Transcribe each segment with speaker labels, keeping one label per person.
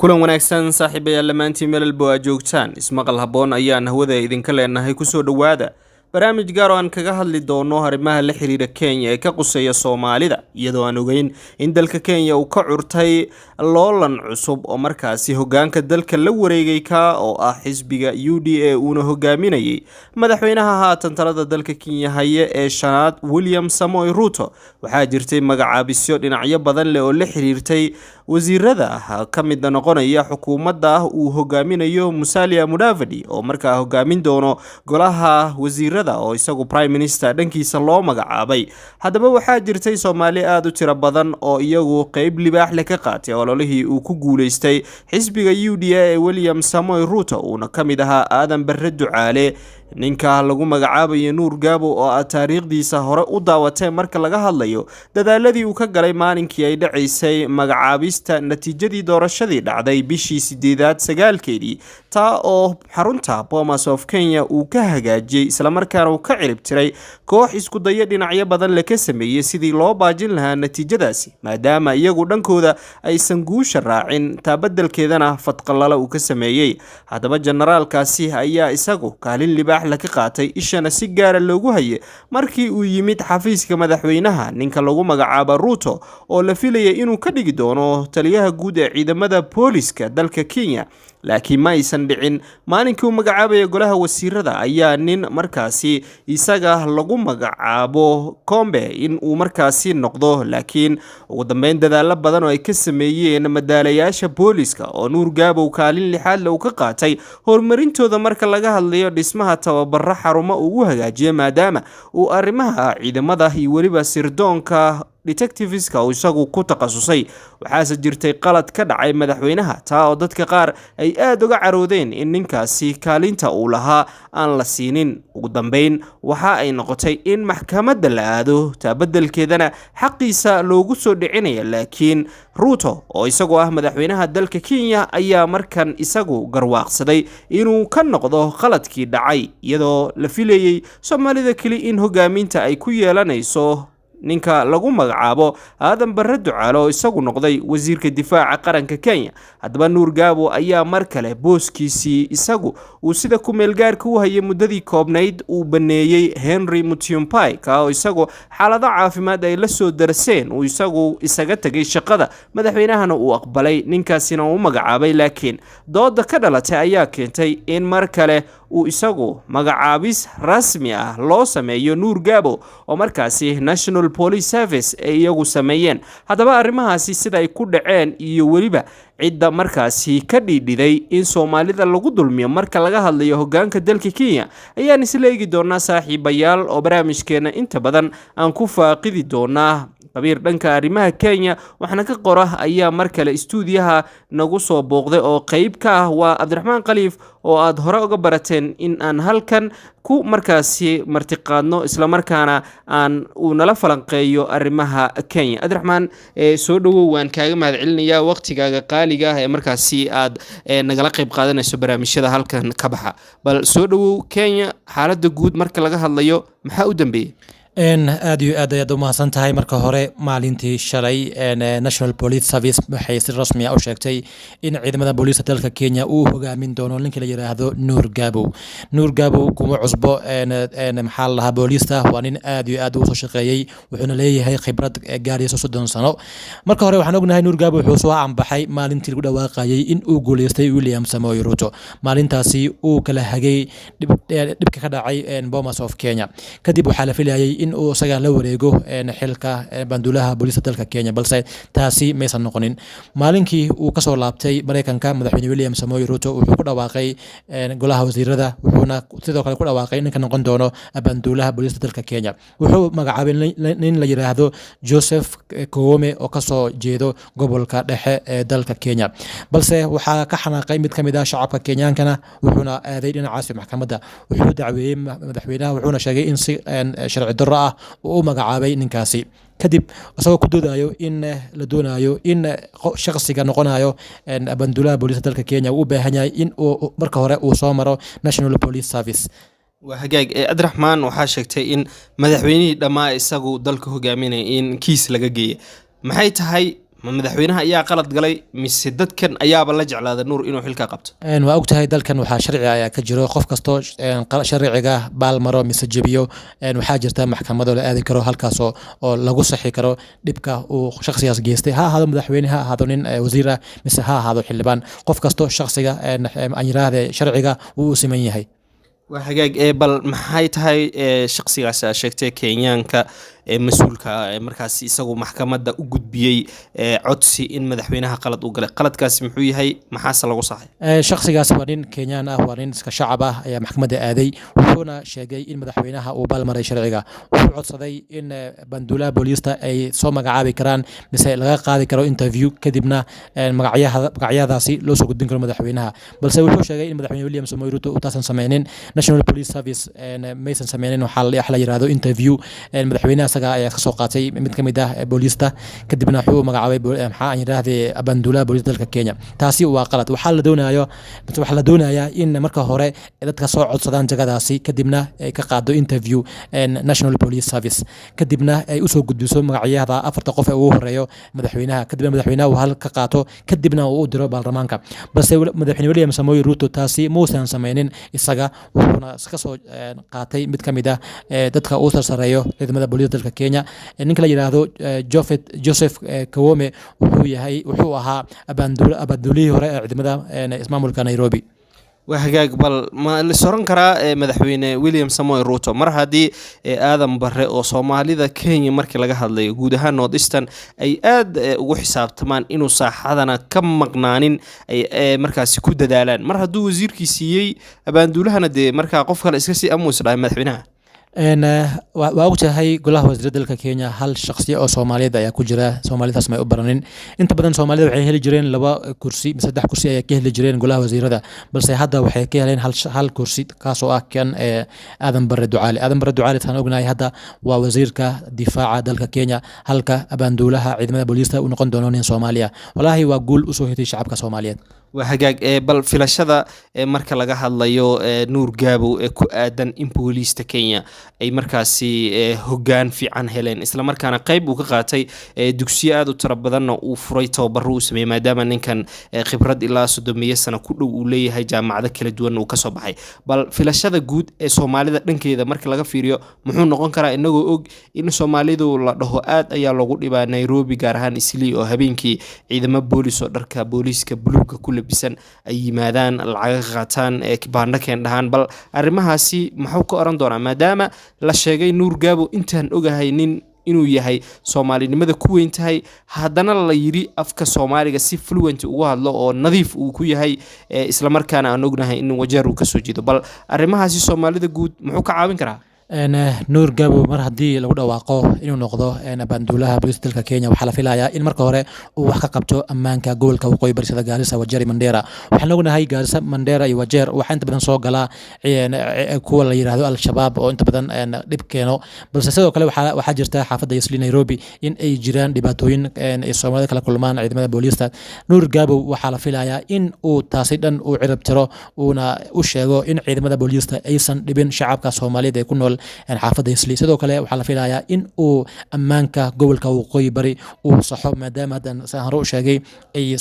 Speaker 1: Kulan wanaagsan, saaxiibayaal, dhammaantiin meel walbo aad joogtaan, ismaqal habboon ayaan hawada idinka leenahay. Kusoo dhowaada barnaamij gaar oo aan kaga hadli doono arrimaha la xiriira Kenya ee ka quseeya Soomaalida, iyadoo aan ogeyn in dalka Kenya uu ka curtay loolan cusub oo markaasi hogaanka dalka la wareegay, ka oo ah xisbiga UDA, uuna hogaaminayay madaxweynaha haatan talada dalka Kenya haye ee shanaad, William Samoei Ruto. Waxaa jirtay magacaabisyo dhinacyo badan leh oo la xiriirtay wasiirada ka mida noqonaya xukuumadda uu hogaaminayo Musalia Mudavadi, oo markaa hogaamin doono golaha wasiirada, oo isagu prime minister dhankiisa loo magacaabay. Haddaba, waxaa jirtay Soomaali aada u tiro badan oo iyagu qeyb libaax leh ka qaatay ololihii uu ku guuleystay xisbiga UDA ee William Samoei Ruto, uuna ka mid ahaa Aadan Barre Ducaale, ninka lagu magacaabayo Nuur Gaabo, oo aad taariikhdiisa hore u daawateen marka laga hadlayo dadaaladii uu ka galay maalinkii ay dhacaysay magacaabista natiijadii doorashadii dhacday bishii sideedaad 9-keedii, taa oo xarunta Bomas of Kenya uu ka hagaajiyey, islamarkaana uu ka cirib tiray koox isku dayo dhinacyo badan le ka sameeyey sidii loo baajin lahaa natiijadaasi, maadaama iyagu dhankooda aysan guusha raacin, taa beddelkeedana fadqalala uu ka sameeyey. Haddaba, generaalkaasi ayaa isagu kaalin libaax la ka qaatay, ishana si gaara loogu hayay markii uu yimid xafiiska madaxweynaha ninka lagu magacaabo Ruto, oo la filayay inuu ka dhigi doono taliyaha guud ee ciidamada booliska dalka Kenya, laakiin ma aysan dhicin. Maalinkii uu magacaabaya golaha wasiirada ayaa nin markaasi isaga lagu magacaabo Kombe in uu markaasi noqdo, laakiin ugu dambeyn dadaalo badan oo ay ka sameeyeen madaalayaasha booliska, oo Nuur Gaabow kaalin lixaadle uu ka qaatay horumarintooda marka laga hadlayo dhismaha tababaro xarumo uu u hagaajiyo, maadaama uu arrimaha ciidamada iyo weliba sirdoonka detectiveska uu isagu ku takhasusay. Waxaase jirtay qalad ka dhacay madaxweynaha, taa oo dadka qaar ay aada uga caroodeen in ninkaasi kaalinta uu lahaa aan la siinin. Ugu dambeyn waxa ay noqotay in maxkamadda la aado, taa beddelkeedana xaqiisa loogu soo dhicinaya, laakiin Ruto, oo isagoo ah madaxweynaha dalka Kenya, ayaa markan isagu garwaaqsaday inuu ka noqdo qaladkii dhacay, iyadoo la filayey Soomaalida keli in hogaaminta ay ku yeelanayso ninka lagu magacaabo Aadan Barre Ducaale, oo isagu noqday wasiirka difaaca qaranka Kenya. Haddaba, Nuur Gaabo ayaa mar kale booskiisii isagu uu sida ku-meelgaarka u hayay muddadii koobnayd uu baneeyey Henry Mutyambai, ka oo isagu xaalado caafimaad ay la soo darseen uu isagu isaga tegay shaqada, madaxweynahana uu aqbalay, ninkaasina uu magacaabay. Laakiin dooda ka dhalatay ayaa keentay in mar kale uu isagu magacaabis rasmi ah loo sameeyo Nuur Gaabo, oo markaasi National Police Service ay iyagu sameeyeen. Haddaba, arrimahaasi sida ay ku dhaceen iyo weliba cidda markaasi ka dhiidhiday in Soomaalida lagu dulmiyo marka laga hadlayo hogaanka dalka Kenya ayaan isla eegi doonaa, saaxiibayaal, oo barnaamijkeena inta badan aan ku faaqidi doonaa. Qabiir dhanka arrimaha Kenya waxna ka qora ayaa mar kale istuudiyaha nagu soo booqday, oo qeyb ka ah waa Cabdiraxmaan Khaliif, oo aad hore uga barateen in aan halkan ku markaasi martiqaadno, islamarkaana aan uu nala falanqeeyo arrimaha Kenya. Cabdiraxmaan, soo dhowow. Waan kaaga mahad celinayaa waqtigaaga qaaliga ah ee markaasi aad nagala qeyb qaadanayso barnaamijyada halkan ka baxa. Bal soo dhowow. Kenya xaaladda guud marka laga hadlayo, maxaa u dambeeyey?
Speaker 2: Aad iyo aad ayaad u mahadsan tahay. Marka hore, maalintii shalay National Police Service waxay si rasmi ah u sheegtay in ciidamada booliiska dalka Kenya uu hogaamin doono ninka la yiraahdo Nuur Gabow. Nuur Gabow kuma cusbo, maxaa la dhahaa, booliista. Waa nin aad iyo aad ugu soo shaqeeyey, wuxuuna leeyahay khibrad gaaraysa 30 sano. Marka hore, waxaan ognahay Nuur Gabow wuxuu soo canbaxay maalintii lagu dhawaaqayay in uu guuleystay William Samoei Ruto, maalintaasi uu kala hagay dhibka ka dhacay Bomas of Kenya. Kadib waxaa la filayay in uu isaga la wareego xilka banduulaha booliiska dalka Kenya, balse taasi maysan noqonin. Maalinkii uu kasoo laabtay Mareykanka, madaxweyne William Samoei Ruto wuxuu ku dhawaaqay golaha wasiirada, wuxuuna sidoo kale ku dhawaaqay ninka noqon doono banduulaha booliiska dalka Kenya. Wuxuu magacaabay nin la yiraahdo Joseph Koome, oo kasoo jeedo gobolka dhexe ee dalka Kenya, balse waxaa ka xanaaqay mid kamid ah shacabka Kenyaankana, wuxuuna aaday dhinacaasi maxkamadda. Wuxuu dacweeyey madaxweynaha, wuxuuna sheegay in si sharci darro ah uu u magacaabay ninkaasi, kadib isagoo ku doodayo in la doonayo in shaqsiga noqonayo banduulaha booliiska dalka Kenya uu u baahan yahay in uu marka hore uu soo maro National Police Service.
Speaker 1: Waa hagaag. Ee Cabdiraxmaan, waxaa sheegtay in madaxweynihii dhammaa isagu dalka hogaaminaya in kiis laga geeyay. Maxay tahay Ma madaxweynaha ayaa qalad galay mise dadkan ayaaba la jeclaada Nuur inuu xilka qabto?
Speaker 2: Waa ogtahay, dalkan waxaa sharci ayaa ka jiro. Qof kastoo sharciga baalmaro mise jebiyo, waxaa jirta maxkamado la aadi karo, halkaasoo oo lagu saxi karo dhibka uu shakhsigaas geystay, ha ahaado madaxweyne, ha ahaado nin wasiir ah, mise ha ahaado xildhibaan. Qof kasto shakhsiga, aan yiraahde, sharciga wuu u siman yahay.
Speaker 1: Waa hagaag. Ee bal maxay tahay shaqsigaasi aa sheegtay, Kenyaanka ee mas-uulka ah, ee markaasi isagu maxkamadda u gudbiyey codsi in madaxweynaha qalad u galay? Qaladkaasi muxuu yahay? Maxaase lagu saxay?
Speaker 2: Shakhsigaasi waa nin Kenyaan ah, waa nin iska shacab ah ayaa maxkamadda aaday, wuxuuna sheegay in madaxweynaha uu balmaray sharciga. Wuxuu codsaday in banduulaha booliista ay soo magacaabi karaan mise laga qaadi karo interview, kadibna magacyadaasi loo soo gudbin karo madaxweynaha. Balse wuxuu sheegay in Madaxweyne William Samoei Ruto uu taasan sameynin. National Police Service maysan sameynin waxaa la yiraahdo interview. Madaxweynaha isaga ayaa ka soo qaatay mid ka mid ah booliista, kadibna wuxuu magacaabay maxaa aan yiraahde banduulaha booliista dalka Kenya. Taasi waa qalad. Waxaa la doonayo, waxaa la doonayaa in marka hore dadka soo codsadaan jagadaasi, kadibna ay ka qaado interview National Police Service, kadibna ay usoo gudbiso magacyada afarta qof ee ugu horeeyo madaxweynaha, kadibna madaxweynaha uu hal ka qaato, kadibna uu u diro baarlamaanka. Balse Madaxweyne William Samoei Ruto taasi muusan sameynin isaga, wuxuuna ka soo qaatay mid ka mid ah dadka uu sarsareeyo ciidamada booliiska dalka Kenya. Ninka la yiraahdo Joseph Kawome wuxuu ahaa abaanduulihii hore ee ciidamada ismaamulka Nairobi.
Speaker 1: Waa hagaag. Bal ma la oran karaa madaxweyne William Samoei Ruto, mar haddii Aadan Bare oo Soomaalida Kenya markii laga hadlayo guud ahaan North Eastern ay aad ugu xisaabtamaan inuu saaxadana ka maqnaanin, ay markaasi ku dadaalaan, mar hadduu wasiirkii siiyey abaanduulahana, dee markaa qof kale iska sii amuus dhahay madaxweynaha?
Speaker 2: Waa ogtahay, golaha wasiirada dalka Kenya hal shakhsi oo Soomaaliyeed ayaa ku jira. Soomaalidaas may u baranin. Inta badan Soomaalida waxay heli jireen laba kursi mise saddex kursi ayaa ka heli jireen golaha wasiirada, balse hadda waxay ka heleen hal kursi, kaasoo ah kan Aadan Bare Ducaale. Aadan Bare Ducaale, saan ognahay, hadda waa wasiirka difaaca dalka Kenya, halka abaanduulaha ciidamada booliista uu noqon doono nin Soomaaliya. Walaahi waa guul usoo hitay shacabka Soomaaliyeed.
Speaker 1: Waa hagaag. Ee bal filashada ee marka laga hadlayo Nuur Gaabow ee ku aadan in booliista Kenya ay markaasi hoggaan fiican heleen, islamarkaana qayb uu ka qaatay, dugsiyo aad u tiro badanna uu furay, tababaro uu sameeyey, maadaama ninkan khibrad ilaa 30 sano ku dhow uu leeyahay, jaamacado kala duwan uu kasoo baxay, bal filashada guud ee Soomaalida dhankeeda marka laga fiiriyo muxuu noqon karaa, inagoo og in Soomaalidu la dhaho aad ayaa loogu dhibaa Nairobi, gaar ahaan Islii, oo habeenkii ciidamo boolis oo dharka booliiska buluugga ku labisan ay yimaadaan, lacaga ka qaataan, kibaandho keen dhahaan? Bal arrimahaasi muxuu ka oran doonaa, maadaama la sheegay Nuur Gaabo, intaan ogahay, nin inuu yahay Soomaalinimada ku weyn tahay, haddana la yidhi afka Soomaaliga si fluent ugu hadlo oo nadiif uu ku yahay, islamarkaana aan ognahay in Wajeer uu kasoo jeedo? Bal arrimahaasi Soomaalida guud muxuu ka caawin karaa?
Speaker 2: Nuur Gabow mar haddii lagu dhawaaqo inuu noqdo banduulaha booliska dalka Kenya, waxaa la filayaa in marka hore uu wax ka qabto ammaanka gobolka waqooyi bari, sida Gaarisa, Wajeer iyo Mandera. Waxaan ognahay Gaarisa, Mandera iyo Wajeer waxaa inta badan soo galaa kuwa la yiraahdo Al-Shabaab oo inta badan dhib keeno. Balse sidoo kale waxaa jirta xaafadda Isli Nairobi in ay jiraan dhibaatooyin ay Soomaalida kala kulmaan ciidamada booliista. Nuur Gabow waxaa la filayaa in uu taasi dhan uu cirib tiro, uuna u sheego in ciidamada booliista aysan dhibin shacabka Soomaaliyeed ee ku nool xaafadda Isli. Sidoo kale waxaa la filayaa in uu ammaanka gobolka waqooyi bari uu saxo, maadaama haddan saan hore u sheegay ay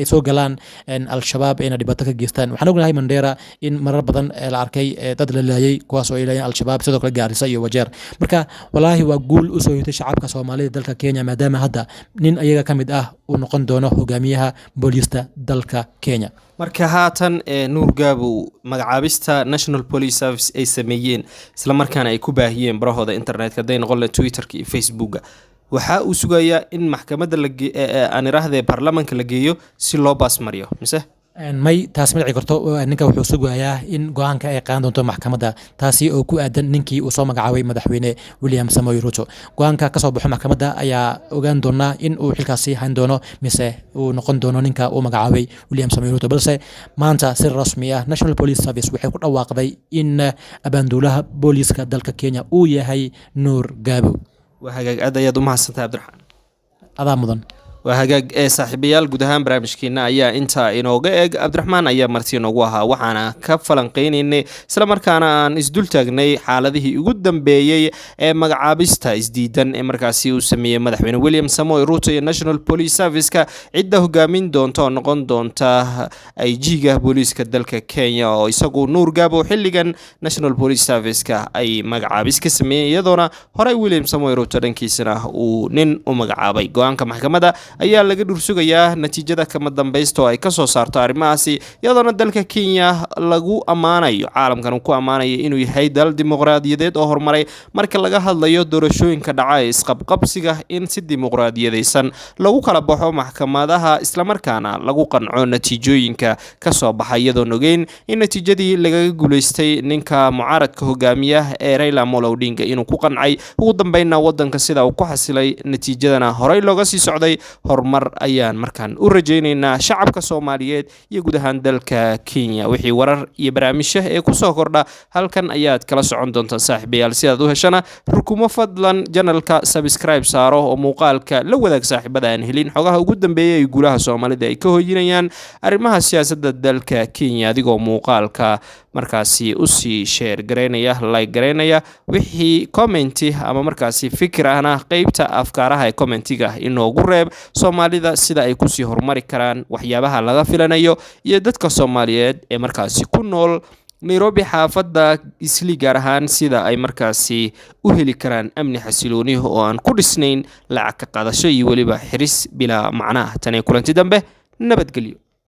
Speaker 2: soo galaan Al-Shabaab ayna dhibaato ka geystaan. Waxaan ognahay Mandera in marar badan la arkay dad la laayay, kuwaas oo ay laayeen Al-Shabaab, sidoo kale Gaarisa iyo Wajeer. Marka walaahi waa guul usoo hitay shacabka Soomaalida dalka Kenya, maadaama hadda nin ayaga ka mid ah uu noqon doono hogaamiyaha booliista dalka Kenya.
Speaker 1: Marka haatan Nuur Gaabow magacaabista National Police Service ay sameeyeen, islamarkaana ay ku baahiyeen barahooda internetka, hadday noqon lahayd Twitterka iyo Facebooka, waxa uu sugayaa in maxkamadda aan iraahdee baarlamaanka la geeyo si loo baasmariyo, mise?
Speaker 2: May, taas ma dhici karto. Ninka wuxuu sugayaa in go-aanka ay qaadan doonto maxkamadda, taasi oo ku aadan ninkii uu soo magacaabay Madaxweyne William Samoei Ruto. Go-aanka kasoo baxo maxkamadda ayaa ogaan doonaa in uu xilkaasi hayn doono mise uu noqon doono ninka uu magacaabay William Samoei Ruto. Balse maanta si rasmi ah National Police Service waxay ku dhawaaqday in abaanduulaha booliiska dalka Kenya uu yahay Nuur Gaabo.
Speaker 1: Waa hagaag. Aad ayaad u mahadsantahay, Cabdiraxmaan.
Speaker 2: Adaa mudan.
Speaker 1: Waa hagaag ee saaxiibayaal, guud ahaan barnaamijkeena ayaa intaa inooga eg. Cabdiraxmaan ayaa marti inoogu ahaa, waxaana ka falanqeynaynay islamarkaana aan isdul taagnay xaaladihii ugu dambeeyey ee magacaabista isdiidan ee markaasi uu sameeyey Madaxweyne William Samoei Ruto iyo National Police Service-ka cidda hogaamin doonta oo noqon doonta IG-ga booliiska dalka Kenya, oo isagu Nuur Gaabo xilligan National Police Service-ka ay magacaabis ka sameeyeen, iyadoona horey William Samoei Ruto dhankiisana uu nin u magacaabay. Go-aanka maxkamadda ayaa laga dhursugayaa, natiijada kama dambaysta oo ay kasoo saarto arrimahaasi, iyadoona dalka Kenya lagu ammaanayo, caalamkan uu ku ammaanayo inuu yahay dal dimuqraadiyadeed oo horumaray marka laga hadlayo doorashooyinka dhaca ee isqabqabsiga, in si dimuqraadiyadaysan lagu kala baxo maxkamadaha, islamarkaana lagu qanco natiijooyinka kasoo baxa, iyadoon ogeyn in natiijadii lagaga guuleystay ninka mucaaradka hogaamiya ee Raila Amolo Odinga inuu ku qancay. Ugu dambeynna wadanka sida uu ku xasilay, natiijadana horey looga sii socday. Horumar ayaan markaan u rajaynaynaa shacabka Soomaaliyeed iyo guud ahaan dalka Kenya. Wixii warar iyo barnaamijyo ee kusoo kordha halkan ayaad kala socon doontaan, saaxiibayaal. Sidaad u heshana rukumo, fadlan channel-ka subscribe saaro oo muuqaalka la wadaag saaxiibada aan helin xogaha ugu dambeeyay ee guulaha Soomaalida ay ka hoyinayaan arrimaha siyaasadda dalka Kenya, adigoo muuqaalka markaasi usii share garaynaya, like garaynaya. Wixii comment-i ama markaasi fikir ahna qeybta afkaaraha ee comment-iga inoogu reeb. Soomaalida sida ay kusii horumari karaan, waxyaabaha laga filanayo iyo dadka Soomaaliyeed ee markaasi ku nool Nairobi, xaafadda Isli gaar ahaan, sida ay markaasi u heli karaan amni xasilooni oo aan ku dhisnayn lacag ka qaadasho iyo weliba xiris bilaa macnaah. Tan iyo kulanti dambe, nabadgelyo.